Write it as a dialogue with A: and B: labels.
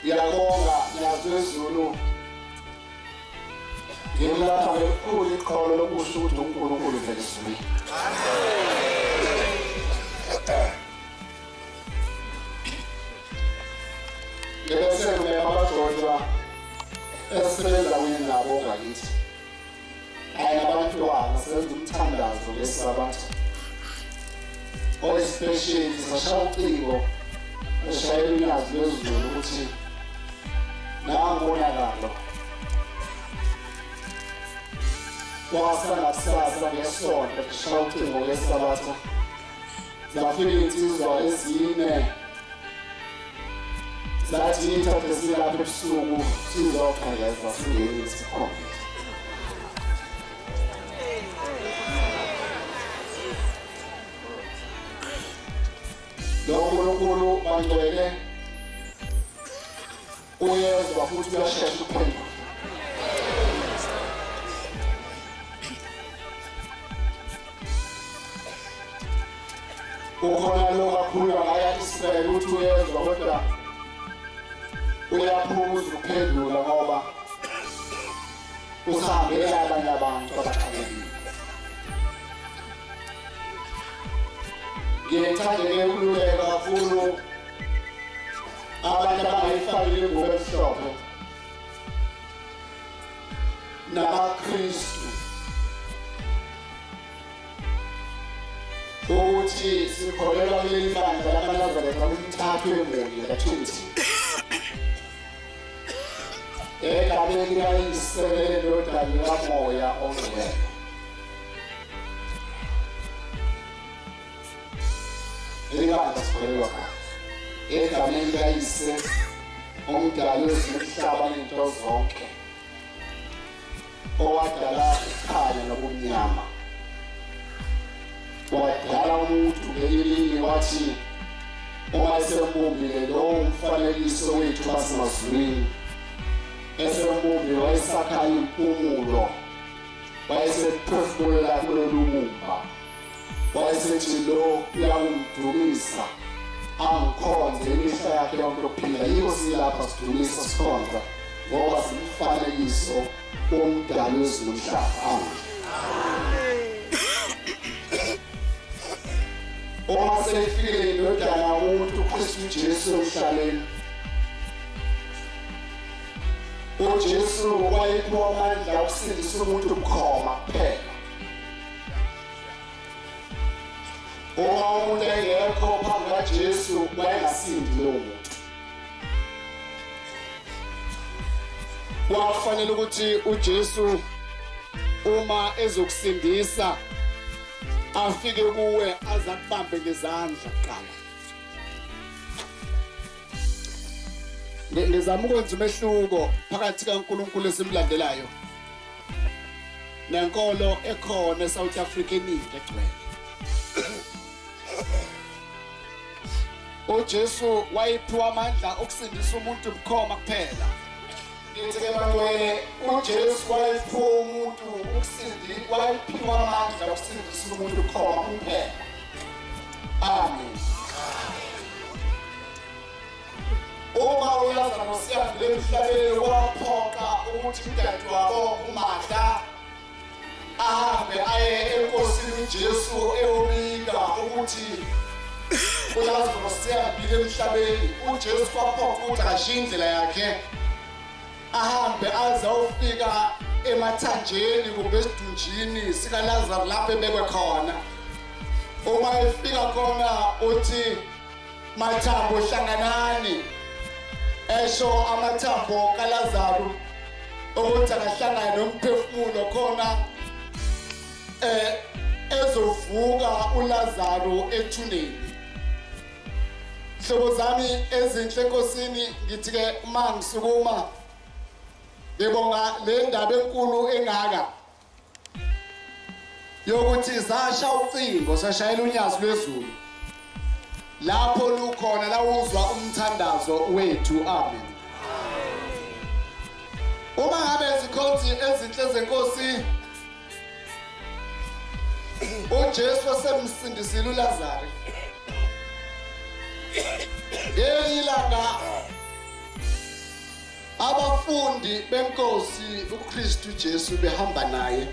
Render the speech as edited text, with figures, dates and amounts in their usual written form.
A: Ngiyabonga Nyazi lwezulu. Ngimlapha ngelikhulu iqholo lokusho ukuthi uNkulunkulu vele ezulwini. Ngibese ngimema abagcotshwa esisebenza kunye nabo ngakithi. Kanye nabantwana senza umthandazo ngeSabatha. Oyisipesheli sashaya ucingo eshayela unyazi lwezulu ukuthi nangu umonakalo. Kwasa ngakusasa ngesonto kushaya ucingo ngeSabatha. Zafika iy'nsizwa ezine zathi ithathe silapha ebusuku sizoqhekeza singeni sikhombise. Lo Nkulunkulu bangcwele uyezwa futhi uyashesha ukuphendula. Ukhona lo kakhulunywa ngaye Israyeli ukuthi uyezwa kodwa uyaphuza ukuphendula ngoba usahambela abanye abantu abaxakekile. Ngiyethande-ke ukululeka kakhulu abantu abangayifakile ingubo emhlophe namaKristu ukuthi sikholelwa kuleli bandla lamaNazaretha kumthathu emunye kaTrinity egameni likaYise lendodana likaMoya oNgcwele. Leli bandla sikholelwa khona egameni likaYise umdali wezulu nento zonke owadala ukukhanya nobumnyama wadala umuntu ngelinye imini wathi uma esembumbile lowo mfanekiso wethu basemazulwini esembumbile wayesakha impumulo wayesephefumulela kulolu bumba wayesethi lo uyakumdumisa angikhonze imihla yakhe yonke yokuphila yikho silapha sidumisa sikhonza ngoba simfanekiso womdali wezulu nomhlaba. Amen. Uma seyifikile indodana yomuntu uKristu Jesu emhlabeni, uJesu wayephiwa amandla okusindisa umuntu bukhoma kuphela. Uma umuntu engekho phambi kaJesu wayengasindi lowo muntu. Kwakufanele ukuthi uJesu uma ezokusindisa afike kuwe aze akubambe ngezandla kuqala. Ngizama ukwenza umehluko phakathi kaNkulunkulu esimlandelayo nenkolo ekhona eSouth Africa eningi egcwele. uJesu wayephiwa amandla okusindisa umuntu bukhoma kuphela. Ngithi ke bangcwele, uJesu wayephiwa umuntu ukusindi wayephiwa amandla okusindisa umuntu bukhoma kuphela. Amen. Uma uLazaro siyadlula emhlabeni waphoqa ukuthi udadewabo uMartha ahambe aye enkosini uJesu eyobika ukuthi uLazaro seyahambile emhlabeni. UJesu kwaphoqa ukuthi akashiye indlela yakhe ahambe aze ayofika emathanjeni kumbe esidunjini sikaLazaro lapho ebekwe khona. Uma efika khona uthi mathambo hlanganani, esho amathambo kaLazaru ukuthi akahlangane nomphefumulo khona eh ezovuka uLazaru ethuneni. Hlobo zami ezinhle enkosini, ngithi ke uma ngisukuma ngibonga le ndaba enkulu engaka yokuthi sasha ucingo sashayela unyazi lwezulu lapho lukhona lawuzwa umthandazo wethu. Amen. Uma ngabe izikhonzi ezinhle zenkosi uJesu wasemsindisile uLazaru ngelinye ilanga. Abafundi benkosi uKristu Jesu behamba naye.